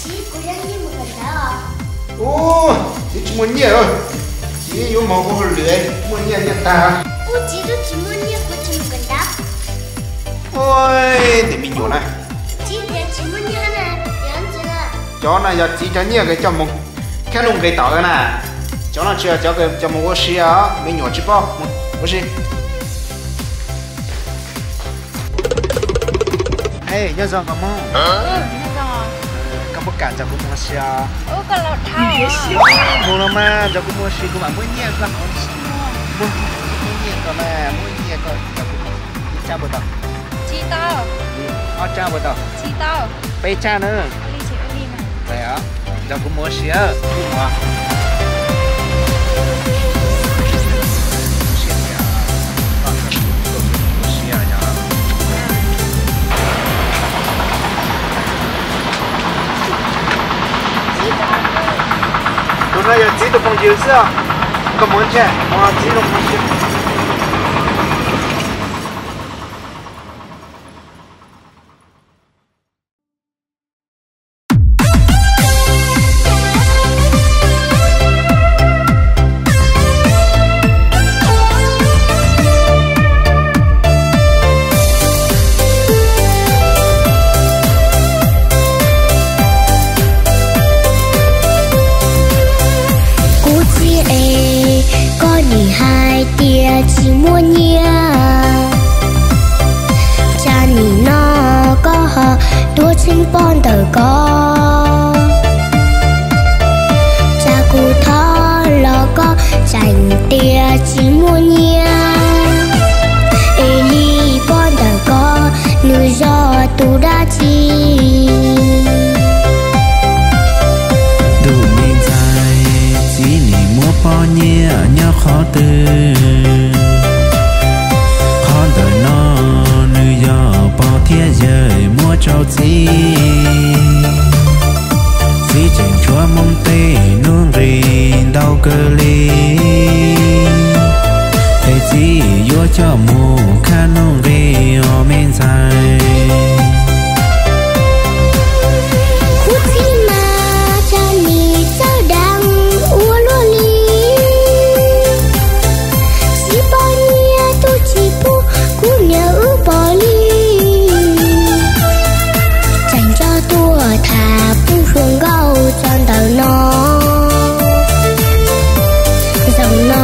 Txiv, kuv yuav nyiaj mus kawm ntawv os. Ub, txiv tsis muaj nyiaj, txiv yuav mus ua hauj lwm, muaj nyiaj nyiaj tag. Ub, txiv twb tsis muaj nyiaj kuv tsis mus kawm ntawv. Ua, tej me nyuam na. Txiv tias tsis muaj nyiaj na, yuav ntxiv na. Cov no yog txiv cov nyiaj kws coj mus khab nuj nqis tom na. Cov no tsis yog cov kws coj mus ua si os, me nyuam tsis paub, mus ua si. Nyob zoo koj Hmoob. Koj puas kam nrog kuv mus ua si os? Mus los mas, nrog kuv mus ua si kuv mam muab nyiaj koj. Muab nyiaj koj mas, muab nyiaj koj nrog kuv mus. Ib tsab puas tau? Ob tsab puas tau? Peb tsab na. Nrog kuv mus ua si. Tus no yog txiv tus phooj ywg xwb os. Koj mus ntsia, mus txiv zoo mus ua si. Kuv txiv es, koj nim hais tias tsis muaj nyiaj, tsam nim no koj ho tuav tsheej poj ntawm ko. Tsam kuv thov los koj tseem tias tsis muaj nyiaj, es li poj ntawm ko nws yog tus dab tsi? Ntuj me ntxhais, txiv nim muab poj nyiaj nyob qhov twg? Qhov ntawm no nws yog pog thiab yawg muab rau txiv. Txiv tseem tshuav moo tej nuj nqis ntau kawg li, es txiv yuav coj mus khab nuj nqis os me ntxhais. Kuv txiv mas tsam nim txawj deev ua luaj li, tsis poj niam twb tsis pub kuv niam wb pom li. Tseem tso tuaj tham pub hluas nkauj tso ntawm no. Zaum no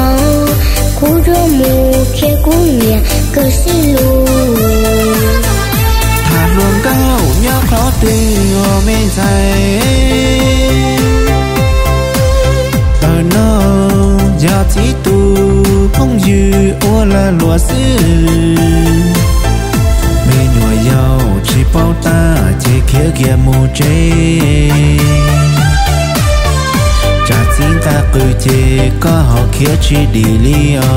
kuv yuav mus khiav kuv niam kawm sib lus. Tham hluas nkauj nyob qhov twg os me ntxhais? Ntawm no yog txiv tus phooj ywg ua lag luam xwb. Me nyuam yaus tsis paub tab ces khiav kiag mus tsev. Tsam txiv nqa qws ces koj ho khiav tsis dim li os.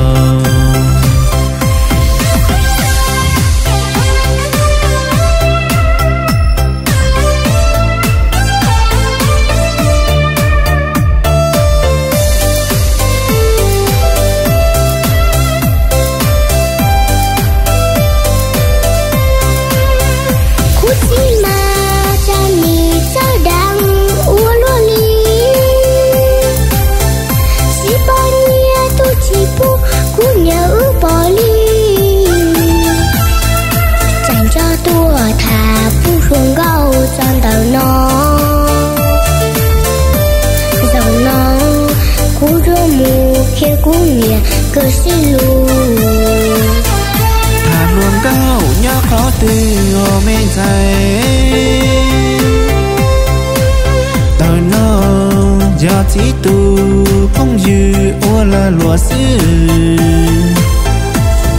Kuv txiv mas tsam nim txawj deev ua luaj li, tsis poj niam twb tsis pub kuv niam wb pom li. Tseem tso tuaj tham pub hluas nkauj tso ntawm no. Zaum no kuv yuav mus khiav kuv niam kawm sib lus. Tham hluas nkauj nyob qhov twg os me ntxhais? Ntawm no yog txiv tus phooj ywg ua lag luam xwb.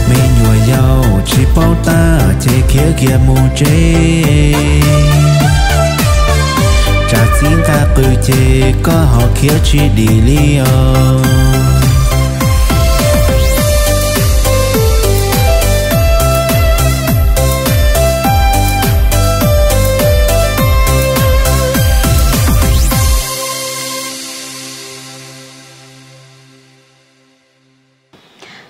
Me nyuam yaus tsis paub tab ces khiav kiag mus tsev. Tsam txiv nqa qws ces koj ho khiav tsis dim li os.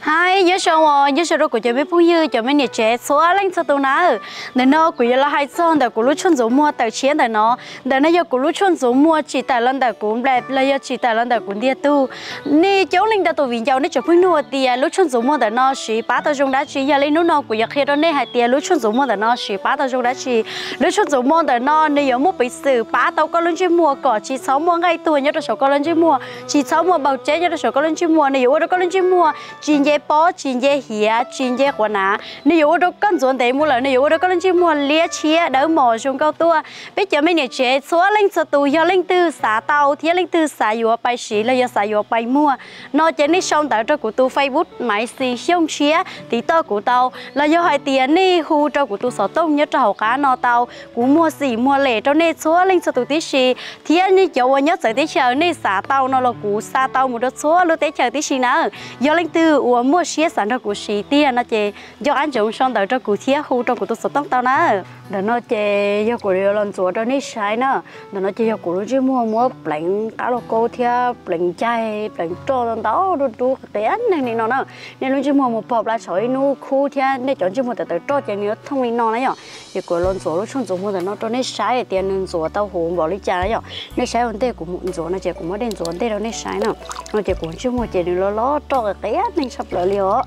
Hais nyob zoo Nyob zoo rau kuv cov me phooj ywg, cov me niam tsev txhua leej txhua tus nawb. Ntawm no kuv yuav los hais txog ntawm kuv lub tshuaj ntxuav muag tawm tshiab ntawm no. Ntawm no yog kuv lub tshuaj ntxuav muag tsim tawm los ntawm kuv nplas los yog tsim tawm los ntawm kuv ntiag tug. Nej coob leej ntau tus viv ncaus nej tseem pheej nug tias lub tshuaj ntxuav muag ntawm no siv pab tau zoo dab tsi. Yog li hnub no kuv yuav qhia rau nej hais tias lub tshuaj ntxuav muag ntawm no siv pab tau zoo dab tsi. Lub tshuaj ntxuav muag ntawm no nws yuav muaj peev xwm pab tau koj lub ntsej muag kom tsis txhob muaj nqaij tuag nyob rau saum koj lub ntsej muag, tsis txhob muaj npau tseb nyob rau saum koj lub ntsej muag. Nws yuav ua rau koj lub ntsej muag tsis nce pob tsis nce hiav tsis nce quav nav. Nws yuav ua rau koj ntxuav ntev mus lawm nws yuav ua rau koj lub ntsej muag liab tshiab dawb mos zoo nkauj tuaj. Peb cov me niam tsev txhua leej txhua tus yog leej twg xav tau thiab leej twg xav yuav pais siv los yog xav yuav pais muag no ces nej sau ntawv rau kuv tus Facebook Maiv Xis Xyooj Tshiab tiv toj kuv tau, los yog hais tias nej hu rau kuv tus xov tooj nyob rau hauv qab no tau. Kuv muag xim muag lem rau nej txhua leej txhua tus tib si, thiab nej cov uas nyob txawv teb chaws nej xav tau no los kuv xa tau mus rau txhua lub teb chaws tib si nawb. Yog leej twg uas muaj siab xav nrog kuv siv tiag no ces nco qab ntsoov sau ntawv rau kuv thiab hu rau kuv tus xov tooj tau na. Ntawm no ces yog kuv yuav los ntxuav rau nej saib na. Ntawm no ces yog kuv lub ntsej muag muab pleev qab lauj kaub thiab pleev ncaig pleev roj ntau dub dub qias neeg li no na. Nej lub ntsej muag mus pog plas tshauv ib hnub khub thiab nej cov ntsej muag tawv tawv roj ces nws yuav thooj li no na yom. Ces kuv los ntxuav lub tshuaj ntxuav muag ntawm no rau nej saib tias nws ntxuav tau huv npaum li cas na yom. Nej saib ua ntej kuv ntxuav no ces kuv muab dej ntxuav ntej rau nej saib na. No ces kuv ntsej muag ces nws loj loj roj qias qias neeg tshaj plaws li os.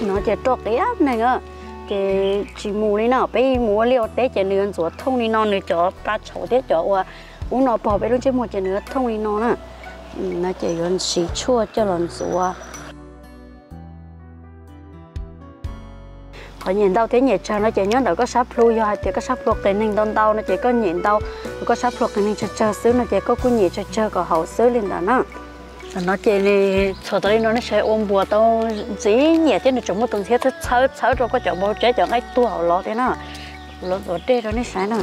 No ces roj qias neeg, ces tsis mus li no. Peb mus ua liaj ua teb ces nws yuav ntxuav thooj li no, nws cov plas tshauv thiab cov uas ub no pog peb lub ntsej muag ces nws yuav thooj li no na. No ces yuav siv tshuaj coj los ntxuav. Qhov nyem ntau thiab nyem tsawg no ces nyob ntawm koj sab plhu, yog hais tias koj sab plhu qias neeg ntau ntau no ces koj nyem ntau, koj sab plhu qias neeg tsawg tsawg xwb no ces koj kuj nyem tsawg tsawg kom haum xwb li ntawd na. Tam no ces txhuam tas li no nej saib ua npuas tau ntxim nyiam thiab nws tseem muaj tus ntxhiab txhawb txhawb rau koj cov npau tseb cov nqaij tuag hauv los thiab na. Los ntxuav dej rau nej saib na.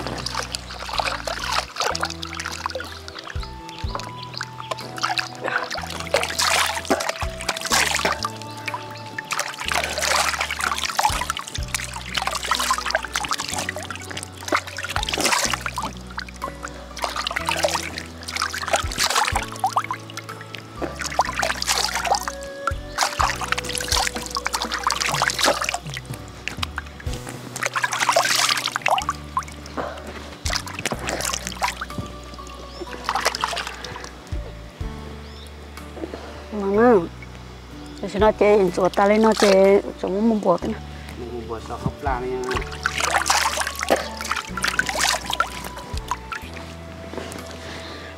Tam sim no ces ntxuav tas li no ces tseem muaj npuas.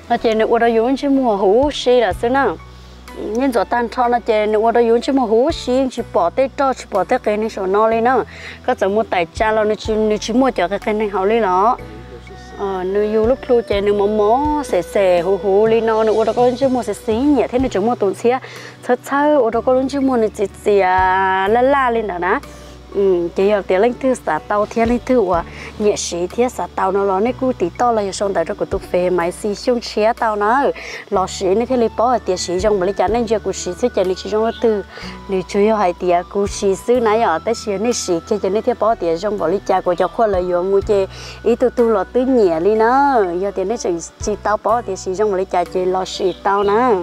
No ces nws ua rau yus lub ntsej muag huv si lawm xwb na. Yeej ntxuav tag nrho no ces nws ua rau yus lub ntsej muag huv si, yeej tsis pom tej roj tsis pom tej qias neeg saum no li na. Koj txawm mus taim tsa los nws tsis muaj cov qias qias neeg hauv li los. Nws yus lub plhu ces nws mos mos xem xem huv huv li no, nws ua rau koj lub ntsej muag xis xis nyiam thiab nws tseem muaj tus ntxhiab txhawb txhawb ua rau koj lub ntsej muag nws txias txias laj laj li ntawd na. Ces yog tias leej twg xav tau thiab leej twg uas nyiam siv thiab xav tau no los nej kuj tiv toj los yog sau ntawv rau kuv tus fej Maiv Xis Xyooj Tshiab tau na. Los siv nej thiaj li paub hais tias siv zoo npaum li cas, nej ntsia kuv siv xwb ces nws tsis zoo leej twg. Nws tsuas yog hais tias kuv siv xwb na yom, tab sis yog nej siv kiag ces nej thiaj paub tias zoo npaum li cas, kuv cov qhua lawv yuav mus ces ib tug tug los twb nyiam li na. Yog tias nej tseem tsis tau paub tias siv zoo npaum li cas ces los siv tau na.